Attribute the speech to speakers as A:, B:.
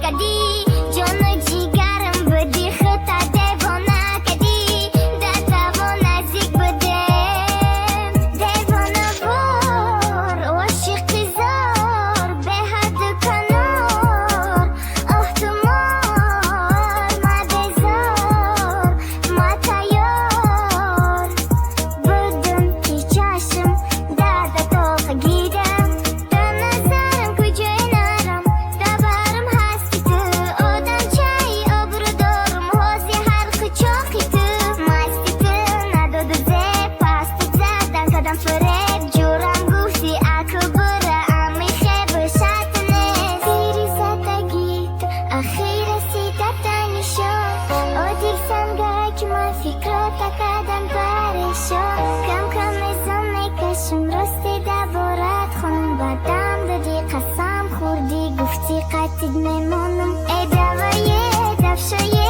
A: Кадӣ, ҷону ҷигарам будӣ, худта девона кадӣ, да таво наздик будем. Девонавор, ошиқи зор, беҳаду канор. Оҳ, ту мор, ма безор, ма тайёр. Будум ки чашм дарда тоқа гирам, да назарам куҷое нарам, да барам ҳасти ту. Одамчаи обрӯ дорум, ҳози ҳар қучоқи ту. Масти ту надоду зеб, пасту задан кадам фиреб. Ҷурам гуфти, аку бура, ами хебу шарт нест. Сири задагит ахир расида танишон. О дил сангак, ман фикрота кардам парешон. Кам кам мезон мекашам, рости даборат хонум. Бадам дадӣ, қасам хӯрдӣ, гуфтӣ қатид мемонам. Э давае дафшое.